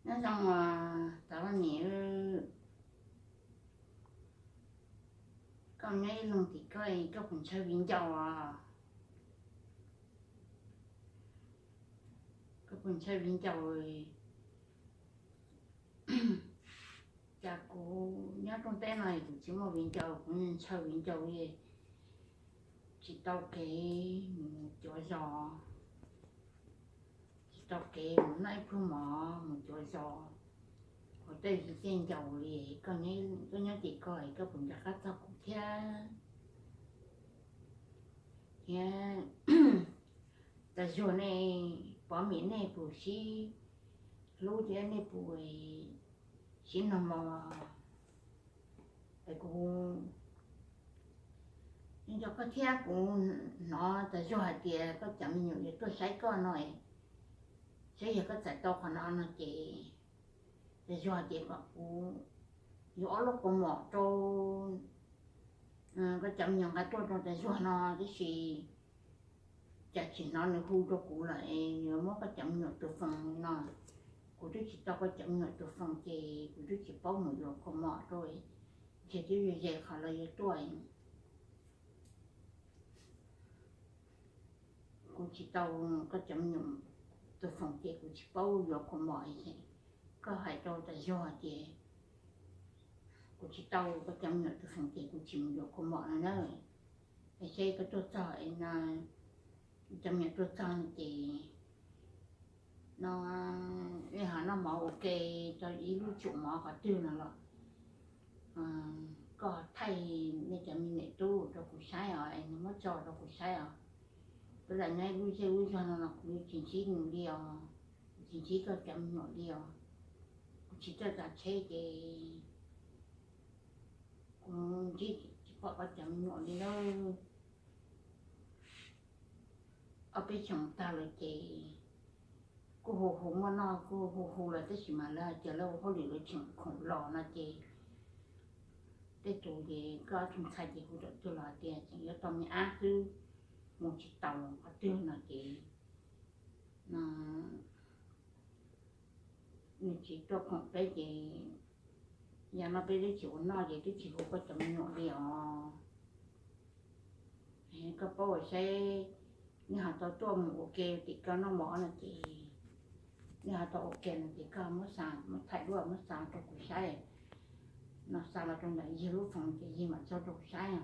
Nyob zoo os Txawj Laj Nim, koj nyob ib leeg tim koj, koj puas ntshaw viv ncaus os? Koj puas ntshaw viv ncaus? Cas kuv nyob rooj teb no kuv tsis muaj viv ncaus, kuv ntshaw viv ncaus li, tsis tau kev mus cuav zos, tsis tau kev mus noj ib pluag mov mus cuav zos, ua tej viv ncaus li. Koj nyob tim koj, koj puas nco qab txog kuv thiab? Thiab Txawj Zuag, nej Pov Mim nej puas sib hlub thiab nej puas sib noj mov? Es kuv nco koj thiab, kuv hnov Txawj Zuag hais tias koj cov me nyuam yuav tuaj saib koj no, saib yog koj txais tau qhov no no ces Txawj Zuag hais tias kom kuv yuav ob lub kaus mom rau koj cov me nyuam nqa tuaj rau Txawj Zuag no, tiam sis cas tsis hnov nws hu rau kuv lawm es yuav muab koj cov me nyuam tus foos no. Kuv twb tsis tau koj cov me nyuam tus foos ces kuv twb tsis paub mus yuav kaus mom rau, ces twb ze qhov lawv yuav tuaj. Kuv tsis tau koj cov me nyuam tus foos ces kuv tsis paub yuav kaus mom. Koj hais rau Txawj Zuag tias kuv tsis tau koj cov me nyuam tus foos ces kuv tsis mus yuav kaus mom no na. Es seb koj tuaj txog es no, cov me nyuam tuaj txog no ces no, nej ho noj mov ua ke, tau ib lub tsum mov qhov twg no los koj thaij nej cov me nyuam tub rau kuv saib os, es nws muab tso rau kuv saib os. Peb lam nyob ib lub zej lub zog no los kuv tsis ntsib nws li os, kuv tsis ntsib koj cov me nyuam li os. Kuv tsis txawj kav tsheb ces kuv ntsib tsis pom koj cov me nyuam li lawm. Ob peb xyoos tag lawm ces kuj hu hu muaj noj, kuj hu hu lawv, tab sis mas lawv hais tias lawv ua hauj lwm lawv tseem khoom los no ces tej tus ces koj ob tug ntxhais ces hu tawm tuaj los hais tias tseem yuav tau me ab xwb, mus tsis taus qhov twg no ces no nws tsis tuaj khoom peb ces yog no peb twb tsis ua noj ces twb tsis hu koj cov me nyuam li os. Koj paub saib, nej ho tau tuaj mus ua ke tim koj noj mov no ces, nej ho tau ua ke no ces koj muab xa, muab thaij duab muab xa rau kuv saib, no xa los rau ntawm Yig lub foos ces Yig mam tso rau kuv saib.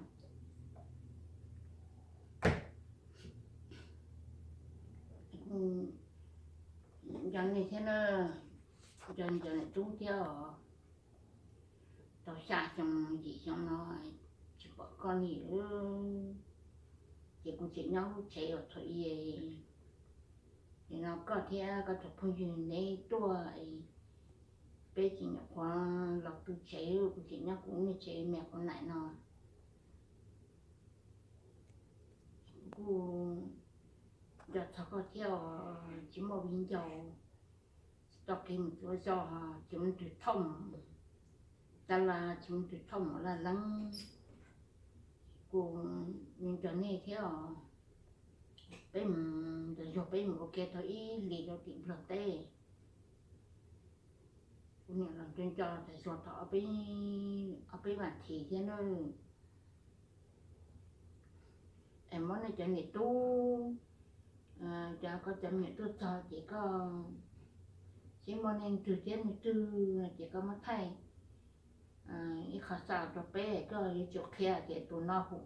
Nco nej thiab na, nco nco niam tub thiab os. Tau xya xyoo yim xyoo no tsis pom koj li, ces kuv tseem nyob lub tsev uas thaum i, no koj thiab koj cov phooj ywg neb tuaj, peb tsis nyuam qhuav los pw tsev, kuv tseem nyob kuv me tsev me quav naim no. Kuv kuj nco txog koj thiab os, tsis muaj viv ncaus, tsis tau kev mus cuav zos, tsis muaj twg thauj, tas las tsis muaj twg thauj mus laj leeb. Kuv nco nej thiab os, peb mus, Txawj Zuag peb mus ua ke tau ib hlis rau tim Nplog teb. Kuv niam los nco nco Txawj Zuag tau ob peb vas thiv thiab na. Es muab nej cov niam tub, cov koj cov me nyuam tuaj txog ces koj, seb muaj neeg twg thiab neeg twg no ces koj muab thaij ib qho xa rau peb, koj yuav tsum qhia tias tus no hu,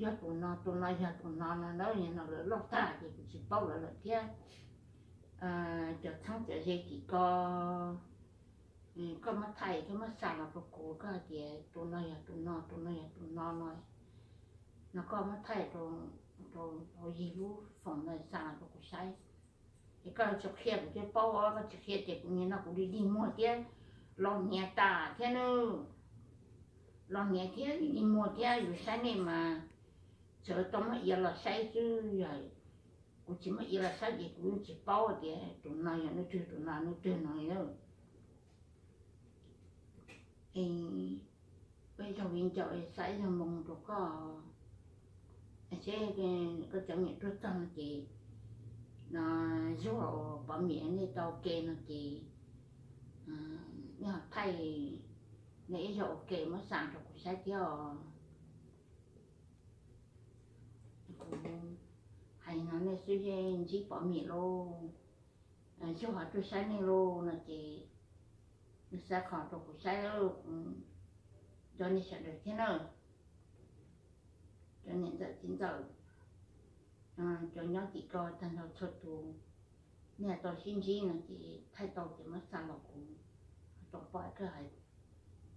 yog tus no, tus no yog tus no no na, no lawv loj tag ces kuv tsis paub lawv lawm thiab. Cov txheeb cov ze tim ko, koj muab thaij, koj muab xa los rau kuv, koj hais tias tus no yog tus no, tus no yog tus no no, no koj muab thaij rau Yig lub foos no xa los rau kuv saib. Es koj tsis qhia kuv thiaj paub, koj tsis qhia ces kuv nim no kuv li dig muag thiab, los hniav tas thiab na. Los hniav thiab li dig muag thiab, yus saib nej mas txawm tau muab iav los saib xwb, yog kuv tsis muab iav los saib ces kuv yeej tsis paub tias tus no yog neeg twg, tus no neeg twg no li. Es peb yog viv ncaus es xa ib zaug moo rau koj, seb koj cov me nyuam tuaj txog no ces, no, Zuag, Pov Mim nej tau ke no ces nej ho thaij nej ib zaug ua ke muab xa rau kuv saib thiab os. Kuv hais no nej xwb yeej ntsib pov mim lauj, xyov ho tuaj saib nej lauj no ces nej xa qhov rau kuv saib, cov nej sawv daws thiab na, cov niam ntxawm txiv ntxawm, cov nyob tim ko tag nrho txhua tus, nej tau sib ntsib no ces thaij tau ces muab xa los kuv tau pom koj hais,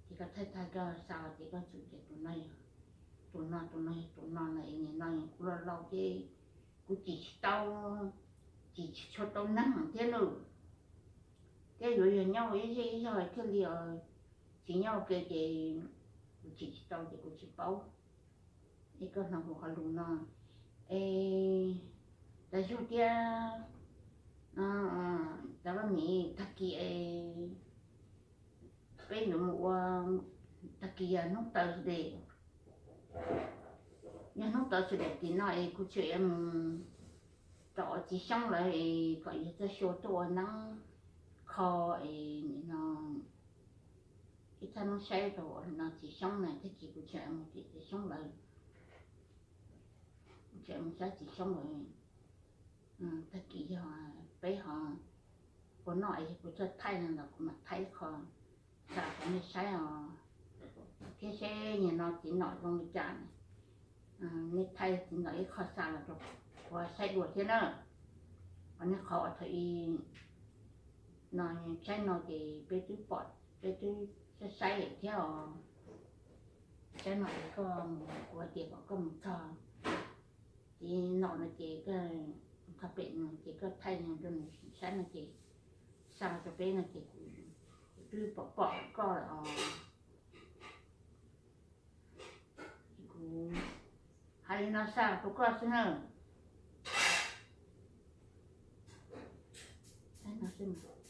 ces koj thaij thaij koj xa los ces koj tsum tias tus no, tus no tus no yog tus no no es nim no kuv los laus ces kuv cim tsis tau, cim tsis tshua tau neeg thiab lawm, thiab yuav yog nyob ua ib zej ib zog thiaj li, tsis nyob ua ke ces kuv cim tsis tau ces kuv tsis paub. Es koj hnov kuv qhov lus no es tas zug thiab, tas paj mis tag kis es peb yuav mus ua, tag kis yog hnub taw xwb de, yog hnub taw xwb de tim no es kuv tseem yuav mus rau txiv xyoob lawv es kom yog txoj xyua tuaj ua neeb kho es nim no ib thaj neeb saib rau no txiv xyoob na, tag kis kuv tseem mus tim txiv xyoob lawv, kuv tseem mus saib txiv xyoob lawv. Tag kis yog peb ho ua noj es kuv txawj thaij no los kuv mam thaij ib qho xa rau nej saib os, thiab seb nim no txiv nom zoo li cas, nej thaij txiv nom ib qho xa los rau kuv saib dua thiab na. Qhov nej qhov uas thaum ub no saib no ces peb twb pom, peb twb saib saib lawm thiab os. Saib no es koj mus, kuv hais tias kom koj mus txog txiv nom no ces koj txog pem no ces koj thaij no rau nws saib no ces xa rau peb no ces kuv twb pom pom koj lawm os. Kuv hais li no xa rau koj xwb na. Saib no xwb.